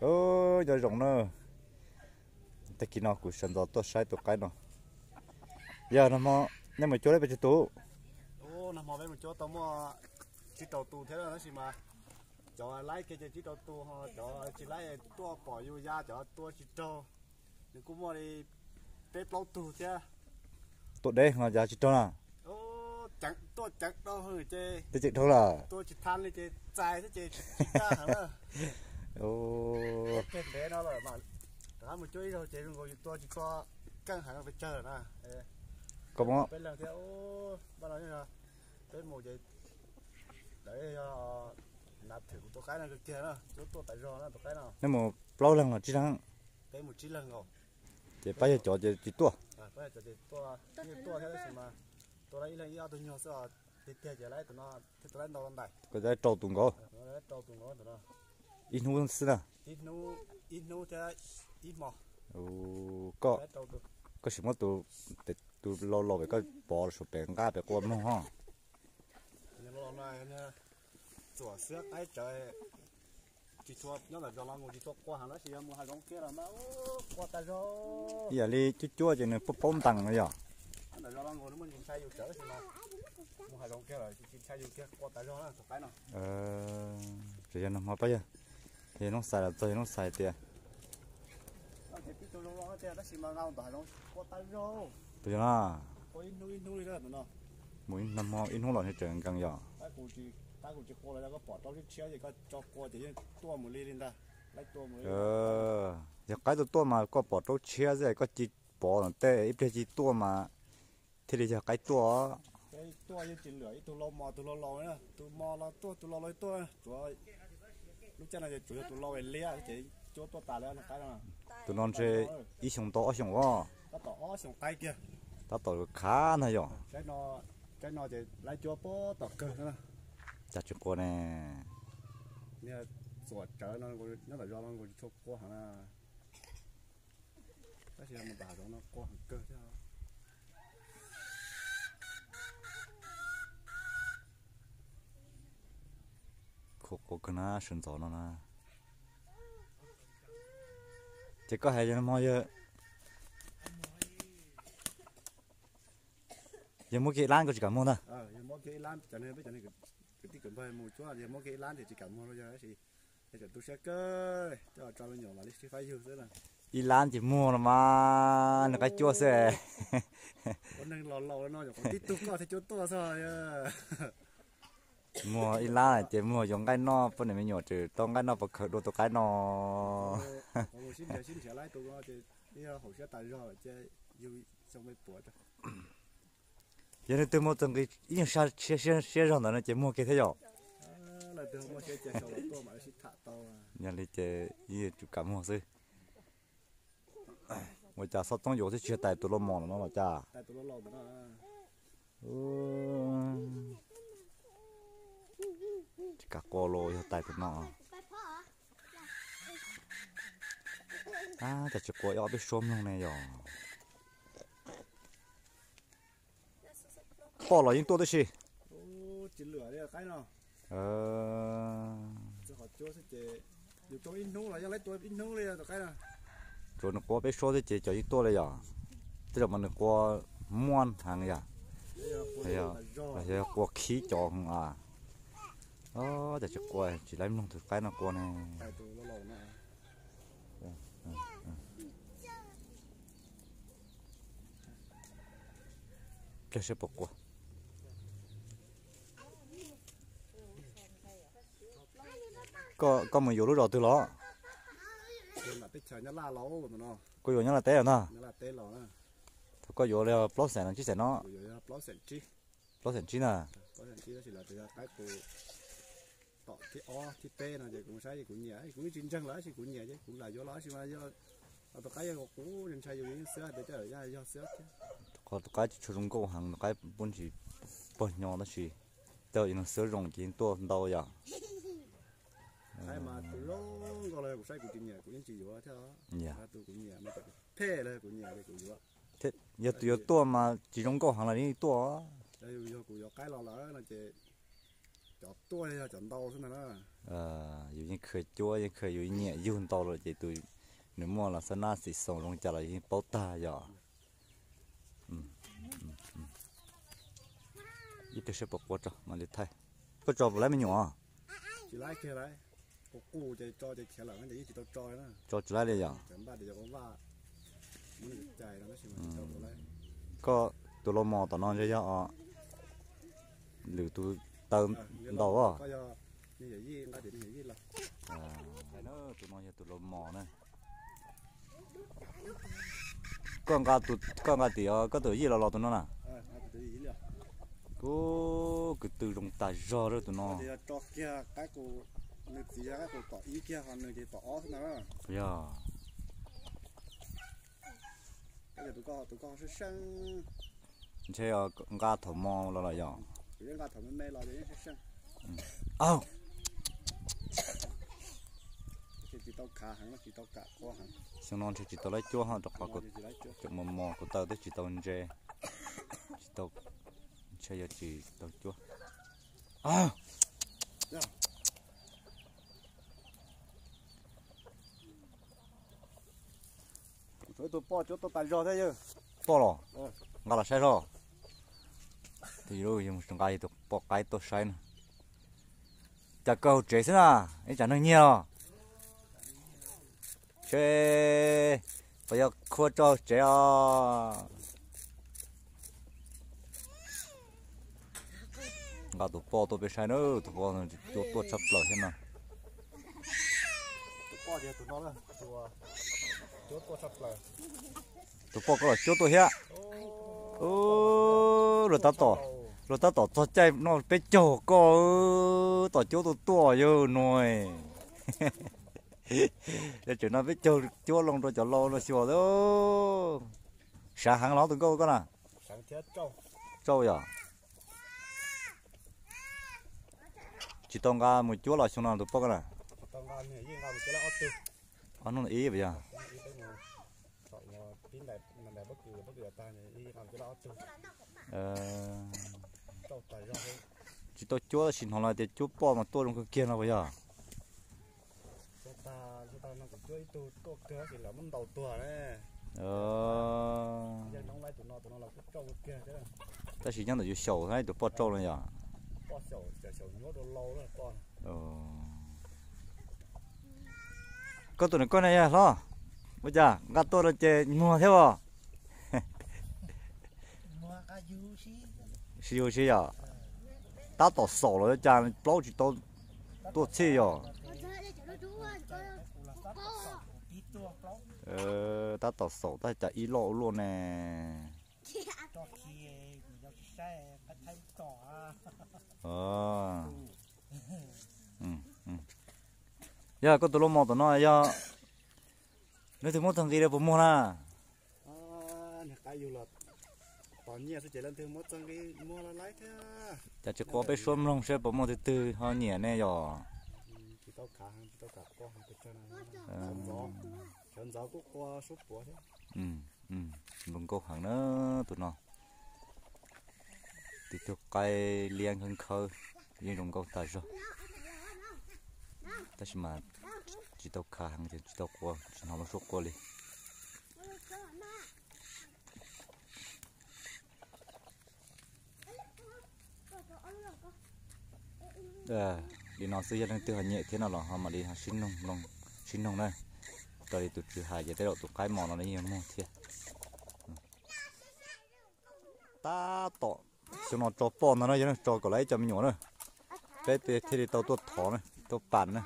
Nyob zoo na, tag kis no kuv sawv ntxov tuaj saib tus qaib no. Yog nag hmo nej mus cuab peb tsawg tus? Nag hmo peb mus cuab tau muaj tsib rau tus thiab tab sis mas cov laib kiag ces tsib rau tus, cov tsis laib tuaj pom yus ya cov tua tsis raug. Nws kuj muaj li peb plaub tug thiab. Tuaj deb no cas tsis raug na? Tuaj ceev dhau ces, twb ceev dhau lawm, tua tsis tau li ces txais thiab ces tsis kaj heev na. Pem ntev no lawm mas rov qab mus cuab ib zaug ces zoo nkaus yus tua tsis tshua keej heev pes tsawg na. Koj muab peb leeg thiab, peb mus ces lawv yog nav thwm kuv tus qaib no kawg kiag na, cuab tuaj tas zog na tus qaib no. Nej mus plaub leeg los tsib leeg? Peb mus tsib leeg nkaus. Ces pab yog cov ces tsis tuaj. Pab yog cov ces tuaj, tuaj thiab tab sis mas tua lawv ib leeg ib ob tug nyuag xwb os, tiag tiag ces lawv tus no thiab tus laib ntau ntais. Koj rau tus nkaus. Rau tus nkaus tus no. Ib hnub xwb na. Ib hnub thiab ib hmo. Koj, koj sim muab tus, tus laus laus pem koj pov saum pem nqaj pem qua mloog ho. Txuam xwb qaib tsawv tsis tshua, nyob ntawm zos los nkaus tsis tshua qua heev tab sis yog mus hav zoov kiag los mas qua tag zog. Ib yam li cuab cuab ces nws paub paub ntees no yom. Nyob ntawm zos los nkaus nws muaj ntsis ntshai yus tsawv tab sis mas mus hav zoov kiag lawm tsis ntshai yus kiag qua tas zog na tus qaib no. Tsuas yog nag hmo pab yog, yog Noob Xais los txog yog Noob Xais tias. Tab sis mas ntawm hav zoov qua tag zog. Tus yog na. Mus ib hnub ib hnub los nws tseem nkees yom. Qaib kuv tsis qua los yog koj pom raub tshiab tshiab ces koj tso qua ces yeej tuaj mus li li ntag. Yog qaib tuaj tuaj mas koj pom raub tshiab xwb koj ci pov no tej ib pliag ci tuaj mas thiaj li yog qaib tuaj. Tuaj yeej tsis lwm ib tug laus mos tus laus laus, tus mos los tuaj tus laus los tuaj, tsuav lub caij no ces tsuas yog tus laus liab ces cuab tuaj tas li no qaib no. Tus no ntshe ib xyoos tau ob xyoos os. Tab tom ob xyoos qaib kiag. Tab tom khav ntag yom. Tsaib no ces laib cuab puag tom kawg na. Cas tsis qua ne? Niag txuam tsawv no nyob tom zos no nkaus tsis tshua qua heev na. Tab sis mus tom hav zoov no qua heev kawg thiab. Khuv quav kawg na sawv ntxov no na. Ces koj hais yog no yog, yog muab kiag ib lab koj tsis kam muag ntag. Kwv tij kwv npawg mus cuab yog muab kiag ib lab ces tsis kam muag los yog tab sis yog tseem tu siab kawg coj tso me nyuam mam li sib faib yug xwb na. Ib lab ces muag no mas nws qaib cuab xwb. Ua neeg laus laus no nyuam qhuav tib tug koj thiaj cuab tuaj xwb. Muag ib lab ces muag yuav nqaij noj, poj niam me nyuam tseem tau nqaij noj pov khawv dua tus qaib no. Sib nrhiav sib nrhiav laib tus no ces yog haum siab tas zog lawm ces yug xyoo me puav. Yog leej twg muaj txoj nqi ib nyuag siab zog ntawd no ces muag kiag thiab yom. Yog li ces ib tsum kam muag xwb. Ua cas xob txoob yuav xwb tsis yog tais tus lau mos no los cas? Tsis kam qua los yog tais tus no. Cas tsis qua ib ob peb suab mloog ne yog? Poj los yeej tuaj tib si. Tsuas nws qua peb suab xwb ces cov yeej tuaj li yom. Tej zaum mas nws qua muaj heev yom. Los yog qua khib cov heev a. Cas tsis qua, tsis laib mloog tus qaib no qua ne. Pliag seb puas qua. Koj mus yuav lub zos twg los? Kuv yuav nyob Laj teb los ntag. Thaum koj yuav li plaub xeem no tsib xeem no? Plaub xeem tsib na. Tom thib ob thib peb no ces kuv saib kuv nyiam, kuv yeej tsis ntseeg lawm tab sis kuv nyiam ces kuv lam yuav los tab sis mas yog tus qaib yog kuv ntshai yus yeej xwb tias coj yog xwb thiab. Qhov tus qaib tsis tshua zoo nkauj heev, tus qaib puab ntsis pog nyo tab sis tej zaum xwb zoo ces yeej tuaj ntau yom. Qaib mas tus zoo nkauj los kuv saib kuv tsis nyiam kuv yeej tsis yuav thiab. Tus kuv nyiam, phem los kuv nyiam kuv yuav. Yog tus yuav tuaj mas tsis zoo nkauj heev los yeej tuaj. Yog kuv yuav qaib los lawm no ces Cov tuaj yog cov ntau xwb ntag na. Yus yeej khaws cuab yeej khaws yus nyiam yug ntau lawm ces tus nws muaj los xab nab xim xoos zoo cas los yus yeej paub tag yom. Ib pliag saib puas qua tso mam li thaij. Koj tso puas laib me nyuam? Tsis laib kiag lauj. Kuv qus ces tso ces khiav lawm ces yeej tsis tau tso na. Tso tsis laib li yom. Cov npaj ces cov vaj muab nws cais no tab sis mas tsis tau tau laib. Koj tus lau mos tom no ntshe yog lwm tus taw ntaus os. Tus no yog tus lau mos na. Koj nqa tim os, koj tus yij los los tus no na. Ub, kwv tw zoo tas zog rau tus no. Yog. Ntshe nqa thaum mo los los yog. Xyoo no ntshe tsis tau laib cuab ho rau qhov tseem mos mos kuv taw twb tsis tau ntse, tsis tau, ntshe yuav tsis tau cuab. Tus poj cuab tuaj tas zog thiab yawg. Poj los? Nqa los saib zog. Nqa tus poj qaib tuaj saib no. Cas koj hauv tsev xwb na, ib tsam neeg nyiag os. Seb puas yog khua tso hauv tsev os. Nqa tus poj tuaj peb saib na, tus poj cuab tuaj tshaj plaws thiab no. Tus poj koj los cuab tuaj thiab. Luag tab tom, luag tab tom txog caij noj peb caug koj tab tom cuab tuaj tuaj yawg no. Yog tseem noj peb caug cuab loo rau cov lau no xyuas. Sav heev los tus nkauj koj na? Tsauj yom. Tsis tau nqa mus cuab los xyoo no tus poj koj na? Ob hnub ntawd ib puas yog? Tsis tau cuab tab sis hnov lawv tias cuab poj mas tuaj zoo kawg kiag no puas yog? Tab sis nyob ntawm yus xyaum thiab tus poj tsauj no yom. Koj tus nws koj na yog hlob, ua cas nqa tuaj no ces muag thiab os? Sib yug sib yom. Tab tom xaum los ua cas plaub tsis tau tuaj txhij yom. Tab tom xaum tab cas ib loj ua luaj ne. Yog koj tus lau mos tom no yog leej twg muab txog nqi rau puas muag na? Cas tsis qua peb suab mloog saib puas muaj twg twg ho nyiam ne yom. Npau nkauj heev na tus no. Tus tug qaib liab nkhawv nkhawv, yeej zoo nkauj tas zog. Tab sis mas tsis tau khav heev ces tsis tau qua, tsis hnov lub suab qua li. Li no xwb yog leej twg ho nyiam thiab no los ho mam li ho sib noog, sib noog na. Raws li tus tswv hais ces tej zaum tus qaib mos no nws yeej muag thiab. Tab tom xyoo no tso poj ntag na, yog tso kom lawv ib co me nyuam na, peb thiaj li tau tuaj thov na, tuaj pam na.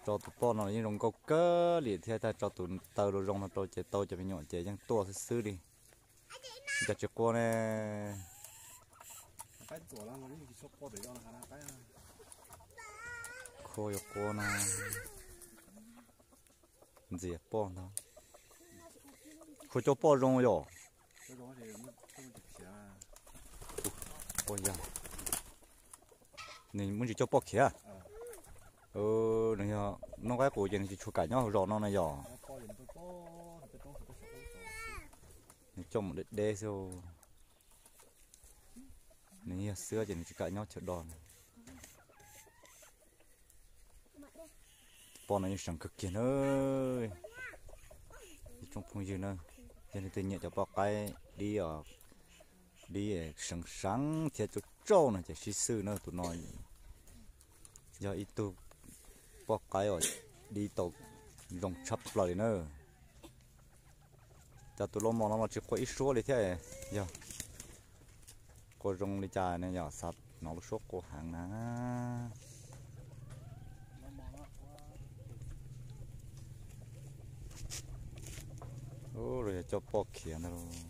Tso tus poj no yeej zoo nkauj kawg li thiab, tso tus taw zoo zoo no rau ces tau cov me nyuam ces yeej tuaj xwb xwb li. Cas tsis qua ne? Khua yuav qua no. Ntxias poj ntag. Khua coj poj zoo yom. Poj yag. Nws muab ntsis coj poj khiav. Nws yog noob qaib qus ces nws tsis tshua kam nyob hauv zos no na yom. Nws coj mus deb deb xwb. Nws yog xwb ces nws tsis kam nyob chaw do na. Poj no yeej seev kawg kiag na. Ib tsoom phooj ywg na, yog leej twg nyiam cov poj qaib dib os, dib seev seev thiab tsauj tsauj no ces sib xws na, tus no yog ib tug poj qaib uas dib tau zoo tshaj plaws li na. Cas tus loj mos no los tsis qua ib suab li thiab, yog qua zoo li cas ne, yog xav hnov lub suab qua heev na. Ub, los yog coj poj khiav ntag lauj.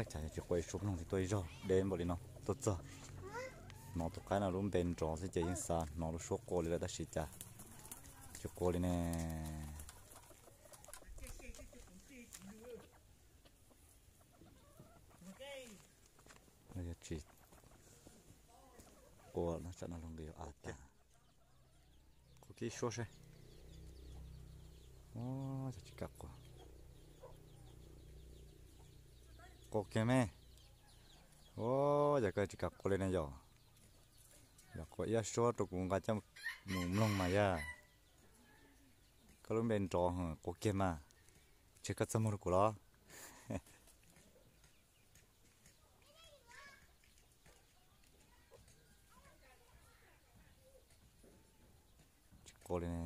Cas tsis qua ib suab mloog li, tuaj ib zaug deb npaum li no tuaj txog. Hnov tus qaib no lub npe nrov xwb ces yeej xav hnov lub suab qua li lawm tab sis cas tsis qua li ne. Yog tsis qua no tsam no luag nqis av tag. Qua kiag ib suab seb. Ub, tsis kam qua. Qua kiag me. Ub, yog koj tsis kam qua li ne yom. Yog qua ib suab rau kuv nqa coj mus mloog mas yog. Koj lub npe nrov, qua kiag mas. Ntshe koj txaj muag rau kuv los. Tsis qua li ne.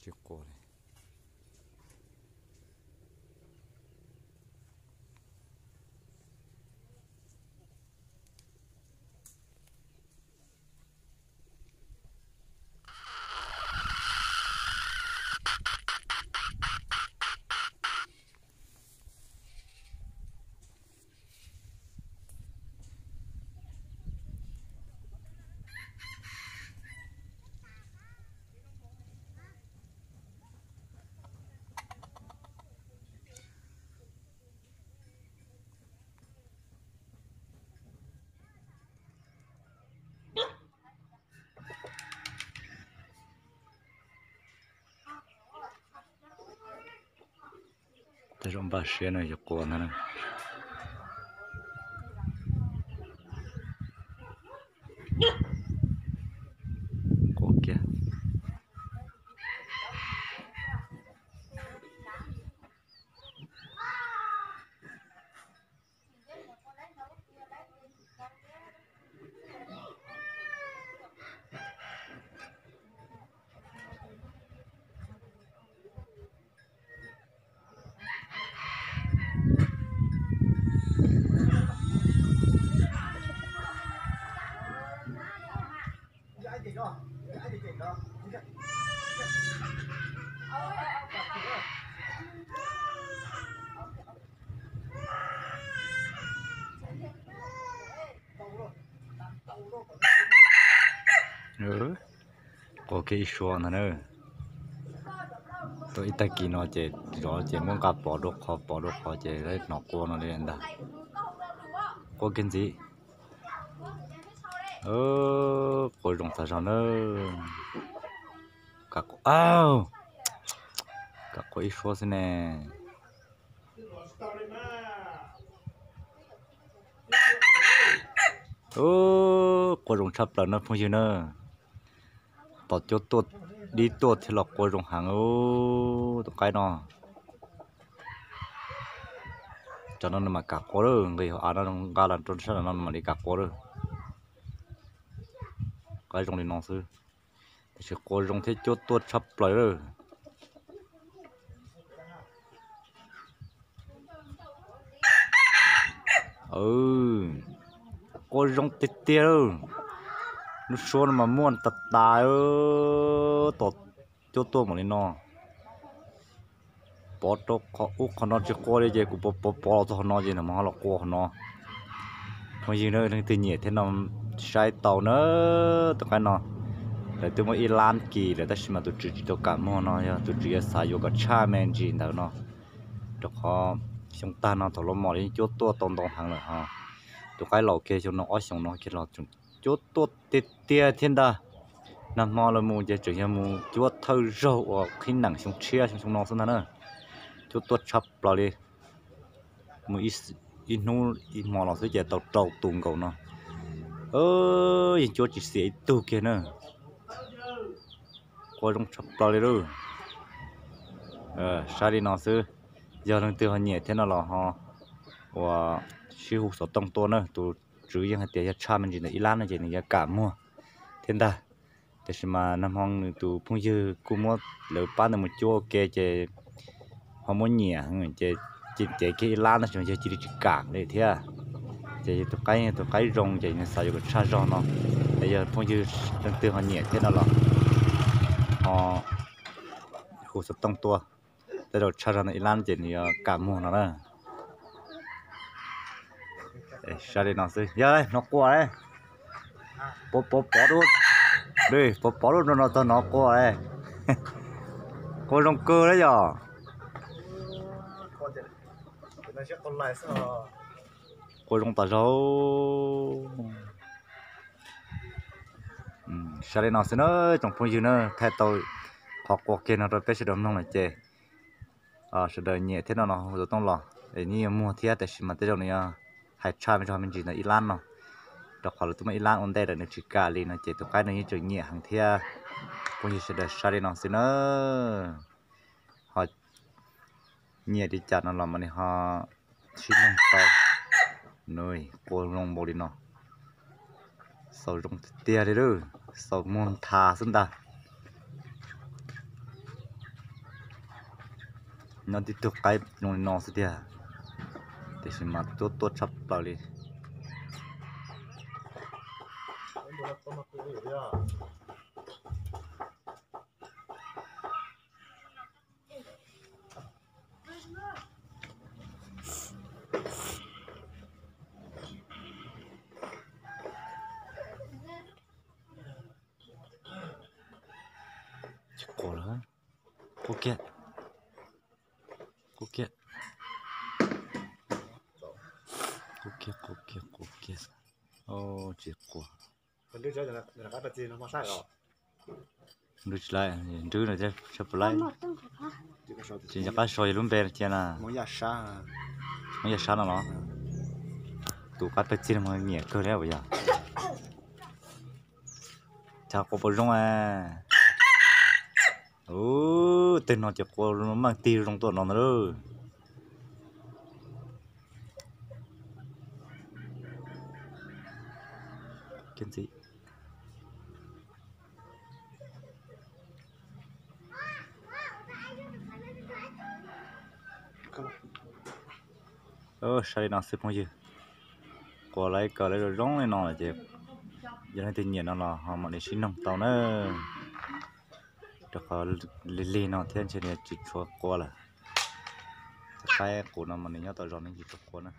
Tsis qua li. Tej zaum npaj siab no yuav qua ntag na. Qua kiag. Qua kiag ib suab ntag na. Tuaj ib tag kis no ces zov ces muab nqa pov dua qhov pov dua qhov ces hnov qua no li ntag. Qua kiag ntxiv. Qua zoo tag zog na. Kam qua ib suab xwb ne. Qua zoo tshaj plaws na phooj ywg na. Tos cuab tuaj dib tuaj thiab los qua zoo heev tus qaib no. Tsam no nws mam kam qua lawm, nqis hauv av no nqa los rau sab no nws mam li kam qua lawm. Qaib zoo li no xwb, tab sis qua zoo thiab cuab tuaj tshaj plaws lawm. Qua zoo tiag tiag lawm. Lub suab no mas muaj tas tas, tos cuab tuaj mam li no. Pov rau qhov ub qhov no tsis qua li ces kuv pov pov pov los txog qhov no ces nws mam ho los qua qhov no. Phooj ywg na, leej twg nyiam thiab no saib tau na, tus qaib no lawv twb muab ib lab kis lawm tab sis mas tus tswv tsis tau kam muag no yog tus tswv yuav xav yuav kom tshaj me ntsis ntawd no, rau qhov xyoo tag no thaum los mos yeej cuab tuaj tau ntau heev lawm ho. Tus qaib laus kiag xyoo no ob xyoos no kiag los tseem cuab tuaj tiag tiag thiab ntag. Nag hmo lawv mus ces tseem yog mus cuab thawj zaug uas qhib nees xyoo tshiab xyoo no xwb ntag na. Cuab tuaj tshaj plaws li, mus ib hnub ib hmo los xwb ces tau rau tus nkaus no. Yeej cuab tsis xiam ib tug kiag na. Qua zoo tshaj plaws li lauj. Saib li no xwb, yog leej twg ho nyiam thiab no los ho uas sib hu xov tooj tuaj na. Tus tswv yeej hais tias yog tshaj me ntsis ntawm ib lab no ces nws yuav kam muag thiab ntag. Tiam sis mas nag hmo nws tus phooj ywg kuj muab lawv pab ntawd mus cuab ua ke ces ho muab nyiam ces cev kiag ib lab tab sis mas yawg cia li tsis kam li thiab. Ces tus qaib, tus qaib zoo ces nws xav yuav kom tshaj zog no. Es yog phooj ywg leej twg ho nyiam thiab no los ho hu xov tooj tuaj. Tej zaum tshaj zog no ib lab ces nws yuav kam muag no na. Saib li no xwb, yog hnov quas, pov pov pov, pov pov lub no no txog hnov quas. Quas zoo kawg na yom. Quas zoo tas zog. Saib li no xwb na tsoom phooj ywg na, thaij tau qhov quas kiag no rau peb sawv daws mloog lawm ces sawv daws nyiam thiab no los hu xov tooj los es yeej yuav muag thiab, tab sis mas tej zaum nws yuav hais tshaj me zog me ntsis ntawm ib lab no, rau qhov lawv twb muab ib lab ua ntej lawm nws tsis kam li no ces tus qaib no yeej tseem nyiam heev thiab. Phooj ywg sawv daws saib li no xwb na, ho nyiam li cas no los mas nws ho sib neeg tau. Nws quas zoo npaum li no, xaus zoo tiag tiag li lauj, xaus muag nthav xwb ntag. Nyob tib tug qaib zoo li no xwb tiag, tiam sis mas tuab tuaj tshaj plaws li. Quas lawm, quas kiag, quas kiag, quas kiag, quas kiag, quas kiag, tsis quas. Nrwb tsis laiv, nrwb no thiab tshaj plaws laiv. Tsis nco qab so yog lub npe cia na. Hmoob Yaj Sab no los? Tus qaib pawg txig no mas nyiam kawg li puas yog? Txhaj quas puas zoo. Ub, tej no ces quas meej tig zoo tuaj no ntag lauj. Saib li no xwb phooj ywg, quas lawv kaw lawv zoo zoo li no lawm ces yog leej twg nyiam no los ho mam li sib noog tau na. Rau qhov lig lig no thiab ntshe nws tsis tshua quas lawm. Qaib qus no mas nws nyob tom zos nws tsis tshua quas na.